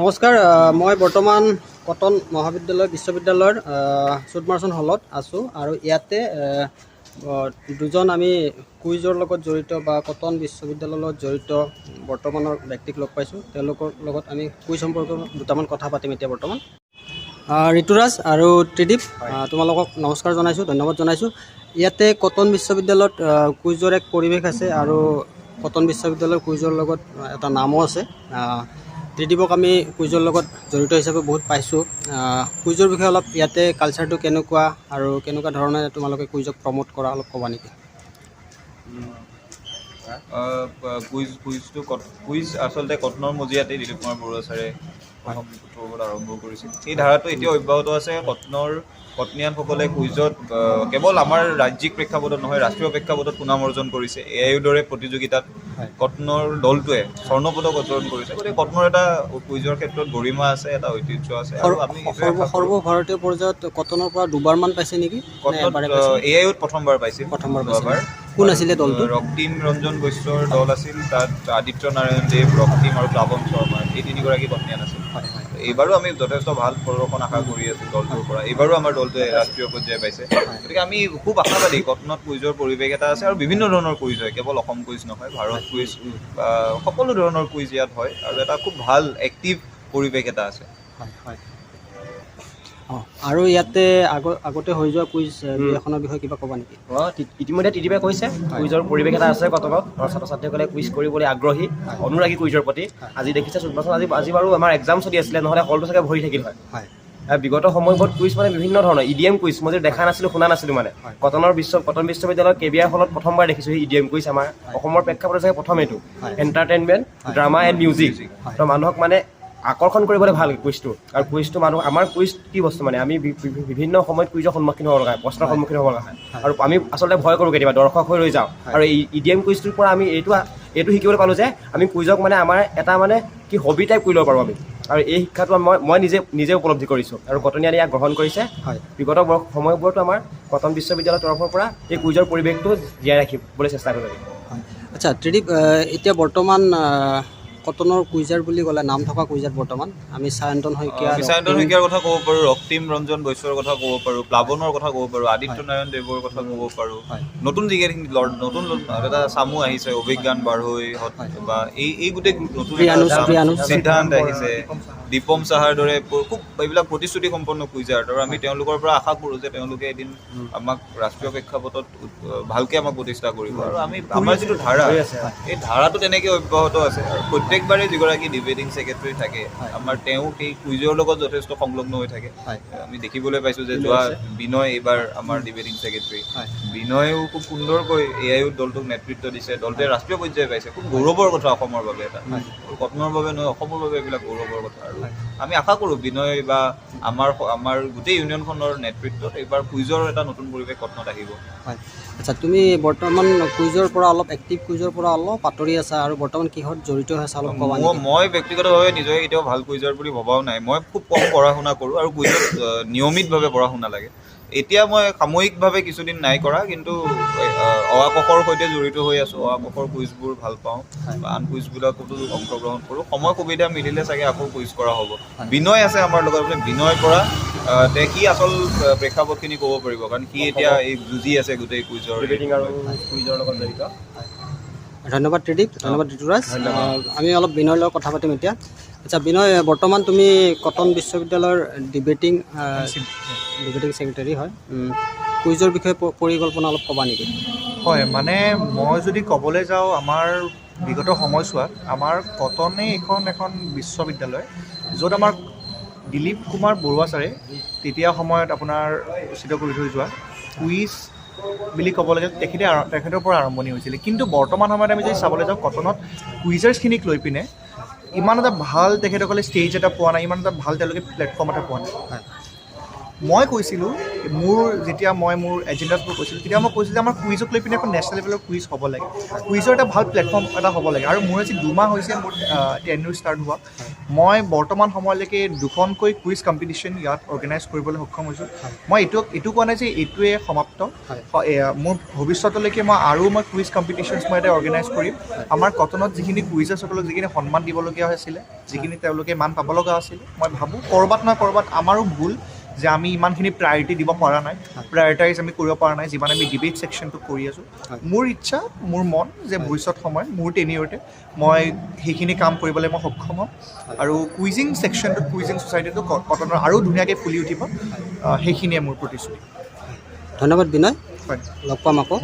নমস্কাৰ, মই বৰ্তমান কটন মহাবিদ্যালয় বিশ্ববিদ্যালয়ৰ চুডমাৰ্চন হলত আছোঁ আৰু ইয়াতে দুজন আমি কুইজৰ লগত জড়িত বা কটন বিশ্ববিদ্যালয়ৰ লগত জড়িত বৰ্তমানৰ ব্যক্তিক লগ পাইছোঁ। তেওঁলোকৰ লগত আমি কুইজ সম্পৰ্কে দুটামান কথা পাতিম এতিয়া বৰ্তমান। ঋতুৰাজ আৰু ত্ৰিদীপ, তোমালোকক নমস্কাৰ জনাইছোঁ, ধন্যবাদ জনাইছোঁ। ইয়াতে কটন বিশ্ববিদ্যালয়ত কুইজৰ এক পৰিৱেশ আছে আৰু কটন বিশ্ববিদ্যালয়ৰ কুইজৰ লগত এটা নামো আছে। ত্ৰিদীপক আমি কুইজৰ লগত জড়িত হিচাপে বহুত পাইছোঁ। কুইজৰ বিষয়ে অলপ, ইয়াতে কালচাৰটো কেনেকুৱা আৰু কেনেকুৱা ধৰণে তোমালোকে কুইজক প্ৰম'ট কৰা, অলপ ক'বা নেকি? কুইজ আচলতে কটনৰ মজিয়াতে দিলীপ কুমাৰ বৰুৱা ছাৰে প্ৰথম উৎসৱত আৰম্ভ কৰিছিল। সেই ধাৰাটো এতিয়াও অব্যাহত আছে। কটনৰ কটনিয়ানসকলে কুইজত কেৱল আমাৰ ৰাজ্যিক প্ৰেক্ষাপটত নহয়, ৰাষ্ট্ৰীয় প্ৰেক্ষাপটত সুনাম অৰ্জন কৰিছে। এ আইৰ দৰে প্ৰতিযোগিতাত কটনৰ দলটোৱে স্বৰ্ণ পদক অৰ্জন কৰিছে। গতিকে কটনৰ এটা কুইজৰ ক্ষেত্ৰত গৰিমা আছে, এটা ঐতিহ্য আছে আৰু আমি এইটোৱে আশা কৰোঁ। সৰ্বভাৰতীয় পৰ্যায়ত কটনৰ পৰা দুবাৰমান পাইছে নেকি নে? কটনত এবাৰে পাইছে? এ আইত প্ৰথমবাৰ পাইছিল। প্ৰথমবাৰ পাইছিল। যোৱাবাৰ। কোন আছিলে দলটো? ৰক্তিম ৰঞ্জন বৈশ্যৰ দল আছিল। তাত আদিত্য নাৰায়ণ দেৱ, ৰক্তিম আৰু প্লাৱন শৰ্মা, এই তিনিগৰাকী কটনিয়ান আছিল। হয় হয় এইবাৰো আমি যথেষ্ট ভাল প্ৰদৰ্শন আশা কৰি আছোঁ দলটোৰ পৰা। এইবাৰো আমাৰ দলটোৱে ৰাষ্ট্ৰীয় পৰ্যায় পাইছে। গতিকে আমি খুব আশাবাদী। কটনত কুইজৰ পৰিৱেশ এটা আছে আৰু বিভিন্ন ধৰণৰ কুইজ হয়, কেৱল অসম কুইজ নহয়, ভাৰত কুইজ বা সকলো ধৰণৰ কুইজ ইয়াত হয় আৰু এটা খুব ভাল এক্টিভ পৰিৱেশ এটা আছে। হয় হয় অঁ, আৰু ইয়াতে আগতে হৈ যোৱা কুইজ দুই এখনৰ বিষয়ে কিবা ক'বা নেকি? অঁ, ইতিমধ্যে ত্ৰিদীপে কৈছে, কুইজৰ পৰিৱেশ এটা আছে কটনত আৰু ছাত্ৰ ছাত্ৰীসকলে কুইজ কৰিবলৈ আগ্ৰহী, অনুৰাগী কুইজৰ প্ৰতি। আজি দেখিছে চুডমাৰ্চন, আজি বাৰু আমাৰ এক্সাম চলি আছিলে, নহ'লে হলটো চাগে ভৰি থাকিল হয়। বিগত সময়বোৰত কুইজ মানে বিভিন্ন ধৰণৰ ইডিএম কুইজ মই যদি দেখা নাছিলোঁ, শুনা নাছিলোঁ মানে। কটন বিশ্ববিদ্যালয়ৰ কে বি আৰ হলত প্ৰথমবাৰ দেখিছোঁ সেই ইডিএম কুইজ। আমাৰ অসমৰ প্ৰেক্ষাপটত চাগে প্ৰথম এইটো। Entertainment, drama and music. তো মানুহক মানে আকৰ্ষণ কৰিবলৈ ভাল কুইজটো। আৰু কুইজটো মানুহ আমাৰ কুইজ কি বস্তু মানে আমি বিভিন্ন সময়ত কুইজৰ সন্মুখীন হ'ব লগা হয়, প্ৰশ্নৰ সন্মুখীন হ'ব লগা হয় আৰু আমি আচলতে ভয় কৰোঁ, কেতিয়াবা দৰ্শক হৈ ৰৈ যাওঁ। আৰু এই ইডিএম কুইজটোৰ পৰা আমি এইটো শিকিবলৈ পালোঁ যে আমি কুইজক মানে আমাৰ এটা মানে কি হবি টাইপ কৰি ল'ব পাৰোঁ আমি। আৰু এই শিক্ষাটো মই মই নিজে নিজে উপলব্ধি কৰিছোঁ আৰু কটনিয়ানে ইয়াক গ্ৰহণ কৰিছে। বিগত সময়বোৰতো আমাৰ কটন বিশ্ববিদ্যালয়ৰ তৰফৰ পৰা এই কুইজৰ পৰিৱেশটো জীয়াই ৰাখিবলৈ চেষ্টা কৰিব লাগিব। হয়, আচ্ছা ত্ৰিদীপ, এতিয়া বৰ্তমান কটনৰ কুইজাৰ বুলি ক'লে নাম থকা কুইজাৰ বৰ্তমান আমি সায়ন্তন শইকীয়া, আমি সায়ন্তন ৰক্তিম- শইকীয়াৰ কথা ক'ব পাৰোঁ, ৰক্তিম ৰঞ্জন বৈশ্যৰ কথা ক'ব পাৰোঁ, প্লাৱনৰ কথা ক'ব পাৰোঁ, আদিত্য নাৰায়ণ দেৱৰ কথা ক'ব পাৰোঁ। নতুন যিকেইখিনি নতুন নতুন এটা চামু আহিছে, অভিজ্ঞান বাঢ়ৈ বা এই এই গোটেই নতুন এটা প্ৰিয়ানুজ। সিদ্ধান্ত আহিছে, দীপম চাহাৰ দৰে খুব এইবিলাক প্ৰতিশ্ৰুতি সম্পন্ন কুইজাৰ। আৰু আমি তেওঁলোকৰ পৰা আশা কৰোঁ যে তেওঁলোকে এদিন আমাক ৰাষ্ট্ৰীয় প্ৰেক্ষাপটত ভালকে আমাক প্ৰতিষ্ঠা কৰিব। আৰু আমি আমাৰ যিটো ধাৰা, হৈ আছে। এই ধাৰাটো তেনেকে অব্যাহত আছে। আৰু প্ৰত্যেকবাৰে যিগৰাকী ডিবেটিং ছেক্ৰেটাৰী থাকে আমাৰ, তেওঁ সেই কুইজৰ লগত যথেষ্ট সংলগ্ন হৈ থাকে। আমি দেখিবলৈ পাইছোঁ যে যোৱা বিনয় এইবাৰ আমাৰ ডিবেটিং ছেক্ৰেটাৰী, বিনয়েও খুব সুন্দৰকৈ এ I দলটোক নেতৃত্ব দিছে। দলটোৱে ৰাষ্ট্ৰীয় পৰ্যায় পাইছে। খুব গৌৰৱৰ কথা অসমৰ বাবে এটা, কটনৰ বাবে নহয়, অসমৰ বাবে এইবিলাক গৌৰৱৰ কথা। আৰু আমি আশা কৰোঁ বিনয় বা আমাৰ আমাৰ গোটেই ইউনিয়নখনৰ নেতৃত্বত এইবাৰ কুইজৰ এটা নতুন পৰিৱেশ কটনত আহিব। হয়, আচ্ছা, তুমি বৰ্তমান কুইজৰ পৰা অলপ, এক্টিভ কুইজৰ পৰা অলপ আঁতৰি আছা আৰু বৰ্তমান কিহত জড়িত হৈ আছা, অলপ ক'বা নেকি? মই ব্যক্তিগতভাৱে নিজকে কেতিয়াও ভাল কুইজাৰ বুলি ভবাও নাই। মই খুব কম পঢ়া শুনা কৰোঁ আৰু কুইজত নিয়মিতভাৱে পঢ়া শুনা লাগে। এতিয়া মই সাময়িকভাৱে কিছুদিন নাই কৰা, কিন্তু অ আ ক খৰ সৈতে জড়িত হৈ আছোঁ। অ আ ক খৰ কুইজবোৰ ভাল পাওঁ বা আন কুইজবিলাকতো অংশগ্ৰহণ কৰোঁ। সময় সুবিধা মিলিলে চাগে আকৌ কুইজ কৰা হ'ব। বিনয় আছে আমাৰ লগত, আপুনি বিনয়ৰ পৰা তে সি আচল প্ৰেক্ষাপটখিনি ক'ব পাৰিব, কাৰণ সি এতিয়া এই যুঁজি আছে গোটেই কুইজৰ ডিবেটিং আৰু কুইজৰ লগত জড়িত। ধন্যবাদ ত্ৰিদীপ, ধন্যবাদ ঋতুৰাজ। আমি অলপ বিনয়ৰ লগত কথা পাতিম এতিয়া। আচ্ছা বিনয়, বৰ্তমান তুমি কটন বিশ্ববিদ্যালয়ৰ ডিবেটিং ছেক্ৰেটাৰী হয়। কুইজৰ বিষয়ে পৰিকল্পনা অলপ ক'বা নেকি? হয়, মানে মই যদি ক'বলৈ যাওঁ, আমাৰ বিগত সময়ছোৱাত আমাৰ কটনেই এখন এখন বিশ্ববিদ্যালয় য'ত আমাৰ দিলীপ কুমাৰ বৰুৱা ছাৰে তেতিয়া সময়ত আপোনাৰ সূচিত কৰি থৈ যোৱা কুইজ বুলি ক'ব লাগে, তেখেতৰ পৰা আৰম্ভণি হৈছিলে। কিন্তু বৰ্তমান সময়ত আমি যদি চাবলৈ যাওঁ, কটনত কুইজাৰ্ছখিনিক লৈ পিনে ইমান এটা ভাল তেখেতসকলে ষ্টেজ এটা পোৱা নাই, ইমান এটা ভাল তেওঁলোকে প্লেটফৰ্ম এটা পোৱা নাই। মই কৈছিলোঁ, মোৰ যেতিয়া মই মোৰ এজেণ্ডাছবোৰ কৈছিলোঁ, তেতিয়া মই কৈছিলোঁ যে আমাৰ কুইজক লৈ পিনে এখন নেশ্যনেল লেভেলৰ কুইজ হ'ব লাগে, কুইজৰ এটা ভাল প্লেটফৰ্ম এটা হ'ব লাগে। আৰু মোৰ আজি 2 মাহ হৈছে মোৰ টেনিউৰ ষ্টাৰ্ট হোৱা। মই বৰ্তমান সময়লৈকে দুখনকৈ কুইজ কম্পিটিশ্যন ইয়াত অৰ্গেনাইজ কৰিবলৈ সক্ষম হৈছোঁ। মই এইটো কোৱা নাই যে এইটোৱে সমাপ্ত। মোৰ ভৱিষ্যতলৈকে মই আৰু মই কুইজ কম্পিটিশ্যনছ মই এটা অৰ্গেনাইজ কৰিম। আমাৰ কটনত যিখিনি কুইজাৰসকলক যিখিনি সন্মান দিবলগীয়া হৈছিলে, যিখিনি তেওঁলোকে মান পাব লগা আছিলে, মই ভাবোঁ ক'ৰবাত নহয় ক'ৰবাত আমাৰো ভুল যে আমি ইমানখিনি প্ৰায়ৰিটি দিব পৰা নাই, প্ৰায়ৰিটাইজ আমি কৰিব পৰা নাই, যিমান আমি ডিবেট ছেকশ্যনটো কৰি আছোঁ। মোৰ ইচ্ছা, মোৰ মন যে ভৱিষ্যত সময়ত মোৰ টেনিয়ৰতে মই সেইখিনি কাম কৰিবলৈ মই সক্ষম হ'ম আৰু কুইজিং ছেকশ্যনটোত, কুইজিং ছ'চাইটিটো কটনৰ আৰু ধুনীয়াকৈ ফুলি উঠিব। সেইখিনিয়ে মোৰ প্ৰতিশ্ৰুতি। ধন্যবাদ বিনয়। হয়। লগ পাম আকৌ।